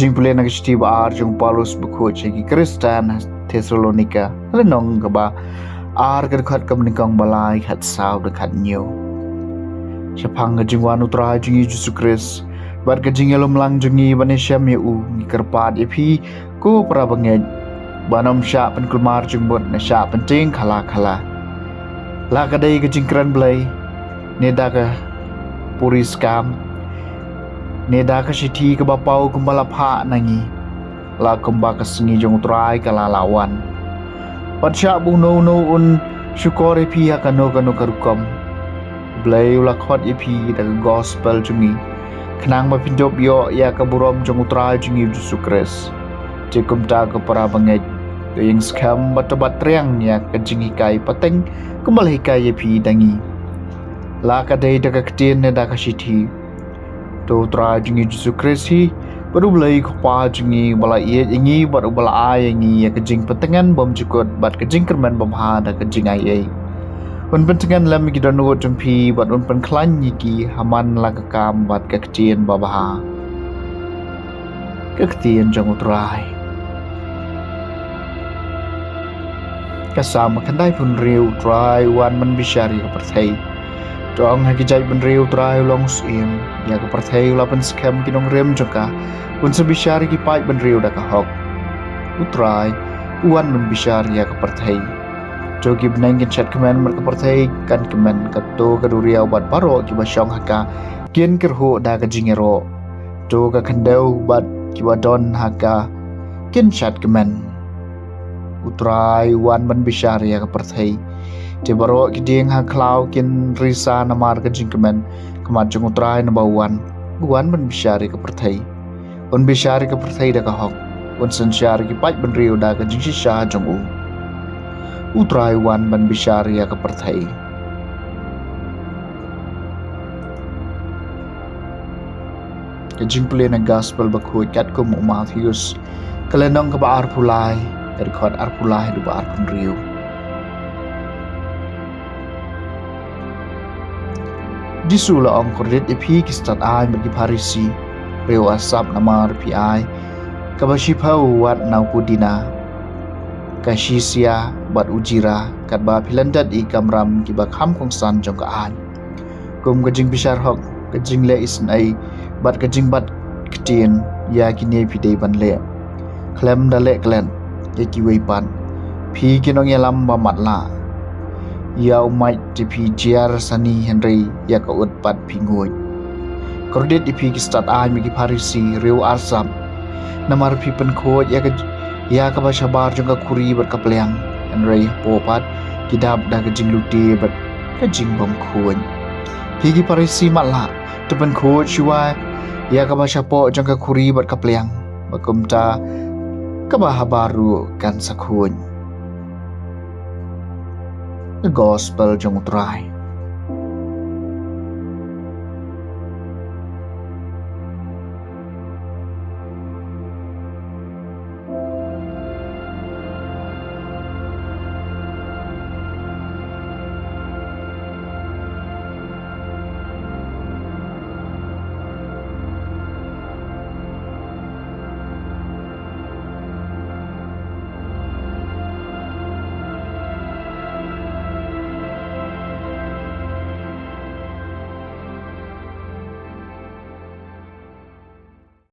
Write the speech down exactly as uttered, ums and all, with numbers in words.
Jingpule na ka shithi ba ar jong u Paulus bakhuid sha ki Khristan Thessalonika, lynnong kaba ar, ka dkhot kaba nyngkong, ba lai, khatsaw, da khathynñiew. Shaphang ka jingwan u Trai jong ngi Jisu Khrist bad ka jingïalumlang jong ngi ban ïashem ïa u, ngi kyrpad ïa phi, ko para bangeit, ban ym shah pynkulmar jingmut ne shah pyntieng khala khala, la ka dei ka jingkren Blei, ne da ka puriskam, ne da ka shithi kaba paw kumba la phah na ngi, la kumba ka sngi jong u Trai ka la lah wan. Bad shah ba uno uno un shukor ïa phi ha kano kano ka rukom. U Blei u la khot ïa phi da ka gospel jong ngi, khnang ba phin dup ïoh ïa ka burom jong u Trai jong ngi Jisu Khrist. Te kumta, ko para bangeit, to ïeng skhem bad to bat triang ïa ka jinghikai pateng kumba la hikai ïa phi da ngi, la ka dei da ka ktien ne da ka shithi. To u Trai jong ngi Jisu Khrist hi, bad U Blei u Kpa jong ngi, uba la ïeit ïa ngi bad uba la ai ïa ngi ïa ka jingpyntngen bymjukut bad ka jingkyrmen babha da ka jingaiei, un pyntngen lem ïa ki dohnud jong phi bad un pynkhlaiñ ïa ki ha man la ka kam bad ka ktien babha. Ka ktien jong u Trai. Ka Salm khyndai phew hynriew. U Trai u wan ban bishar ïa ka pyrthei. To ong ha ki jaitbynriew, u Trai u long u syiem. Ïa ka pyrthei u la pynskhem ki nongrim jong ka. Un sa bishar ïa ki paidbynriew da ka hok. U Trai u wan ban bishar ïa ka pyrthei. To ki bneng kin shad kmen bad ka pyrthei kan kmen, kato ka duriaw bad baroh kiba shong ha ka kin kyrhuh da ka jingïaroh. To ka khyndew bad kiba don ha ka kin shad kmen. U Trai u wan ban bishar ïa ka pyrthei. Te baroh ki dieng ha khlaw kin risa namar ka jingkmen khmat jong u Trai, naba u wan, u wan ban bishar ïa ka pyrthei. Un bishar ïa ka pyrthei da ka hok. Un synshar ïa ki paidbynriew da ka jingshisha jong u. U Trai u wan ban bishar ïa ka pyrthei. Ka jingpule na gospel bakhuid katkum u Mathaios, ka lynnong kaba arphew lai, ka dkhot arphew lai haduh ba arphew hynriew. Jisu u la ong, kordit ïa phi ki stad aiñ bad ki Pharisi, riew arsap, namar phi ai kaba shiphew wat na u pudina, ka shisia bad u jira, katba phi lyndet ïa ki kamram kiba kham kongsan jong ka aiñ. Kum ka jingbishar hok, ka jingleh isynei bad ka jingbat ktien, ïa kine phi dei ban leh, khlem da leh klet ïa kiwei pat. Phi ki nongïalam ba matlah. Ïa u mait te phi jiar sani, hynrei ïa ka ut pat phi nguid. Kordit ïa phi ki stad aiñ bad ki Pharisi, riew arsap. Namar phi pynkhuid ïa ka, ïa kaba shabar jong ka khuri bad ka pliang, hynrei hapoh pat ki dap da ka jinglute bad ka jingbymkhuid. Phi ki Pharisi matlah, to pynkhuid shuwa ïa kaba shapoh jong ka khuri bad ka pliang, ba kumta kaba habar ruh kan sa khuid. Ka gospel jong u Trai.